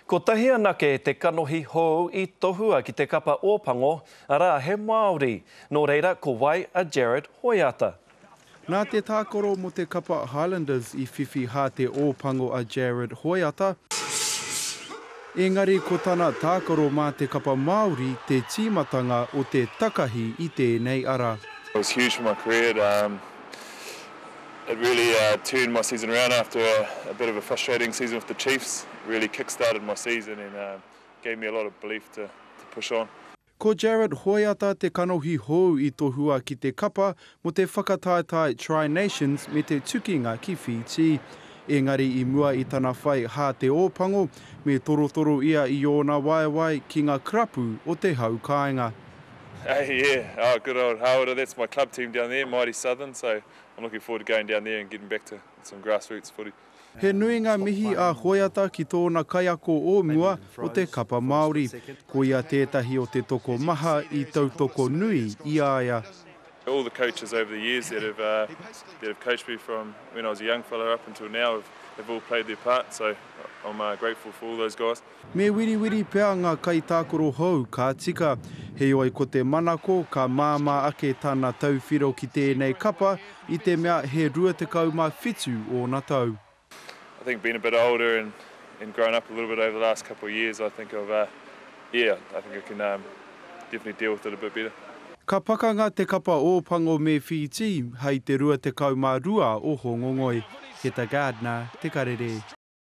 Kotahi anake te kanohi hou i tohua ki te kapa Ōpango, arā, he Māori. Nō reira, ko wai a Jarrod Hoeata? Nā te tākaro mō te kapa Highlanders i whiwhi hā te Ōpango a Jarrod Hoeata, engari ko tana tākaro mā te kapa Māori te tīmatanga o te takahi i tēnei ara. It was huge for my career, it um it really uh turned my season around after a a bit of a frustrating season with the Chiefs, really kick started my season and uh gave me a lot of belief to to push on. Ko Jarrod Hoeata te kanohi hou i tohua ki te kapa mo te whakataetae Tri Nations me te tukinga ki Whītī. Engari i mua i tana whai hā te Ōpango, me torotoro ia i ōna waewae ki nga karapu o te hau kāinga. Hey yeah, oh good old Hawera, that's my club team down there, Mighty Southern, so I'm looking forward to going down there and getting back to some grassroots footy. He nui ngā mihi a Hoeata ki tōna kaiako o mua o te kapa Māori. Ko ia tētahi o te tokomaha i tautoko nui i a ia. All the coaches over the years that have uh, that have coached me from when I was a young fella up until now have, have all played their part, so I'm uh, grateful for all those guys. Me wiriwiri pea ngā kaitākaro hou ka tika, heoi ko te manako ka māmā ake tana tauwhiro ki tēnei kapa i te mea he 27 ōna tau. I think being a bit older and and grown up a little bit over the last couple of years I think I've uh, yeah I think I can um, definitely deal with it a bit better. Ka pakanga te kapa Ōpango me Whītī hei te 22 o Hōngongoi. Heta Gardner, Te Karere.